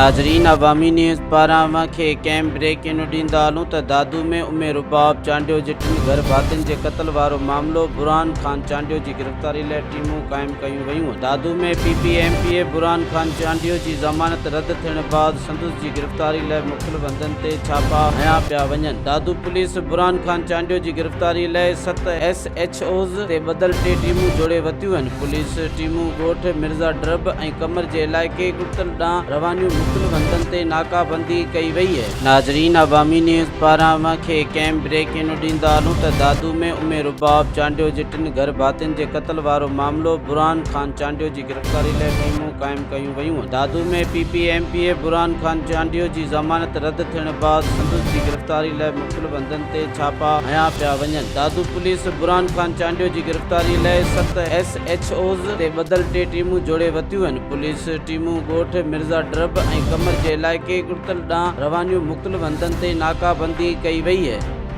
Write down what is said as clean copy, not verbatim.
ناظرين عوامي نيوز پاران اوهان کي ڪنهن بريڪنگ ڏيندا هلون ته دادو ۾ ام رباب چانڊيو جي ٽن گهر ڀاتين جي قتل وارو معاملو برهان خان چانڊيو جي گرفتاري لاء ٽيمون قائم ڪيون ويون Dadu ۾ P P M P A Burhan Khan Chandio جي ضمانت رد ٿيڻ بعد سندس جي گرفتاري لاء مختلف هنڌن تي ڇاپا هنيا پيا وڃن دادو پوليس برهان خان چانڊيو جي گرفتاري لاء ست ايس ايڇ اوز تي ٻڌل ٽي ٽيمون جوڙي ورتيون آهن. پوليس ٽيمون ڳوٺ مرزا ڊرب ۽ قمر جي علائقي ڳڙتل ڏانهن روانيون مختلف هنڌن تي ناڪابندي ڪئي وئي. ناظرين عوامي نيوز پاران اوهان کي ڪنهن بريڪنگ ڏيندا هلون ته دادو ۾ ام رباب چانڊيو جي ٽن گهر ڀاتين جي قتل وارو معاملو برهان خان چانڊيو جي گرفتاري لاء ٽيمون قائم ڪيون ويون Dadu ۾ P P M P A Burhan Khan Chandio جي ضمانت رد ٿيڻ بعد سندس جي گرفتاري لاء مختلف هنڌن تي ڇاپا هنيا پيا وڃن. دادو پوليس برهان خان چانڊيو جي گرفتاري لاء ست ايس ايڇ اوز تي ٻڌل ٽي ٽيمون جوڙي ورتيون آهن. پوليس ٽيمون ڳوٺ مرزا ڊرب ۽ قمر جي علائقي ڳڙتل ڏانهن روانيون مختلف هنڌن تي ناڪابندي ڪئي وئي.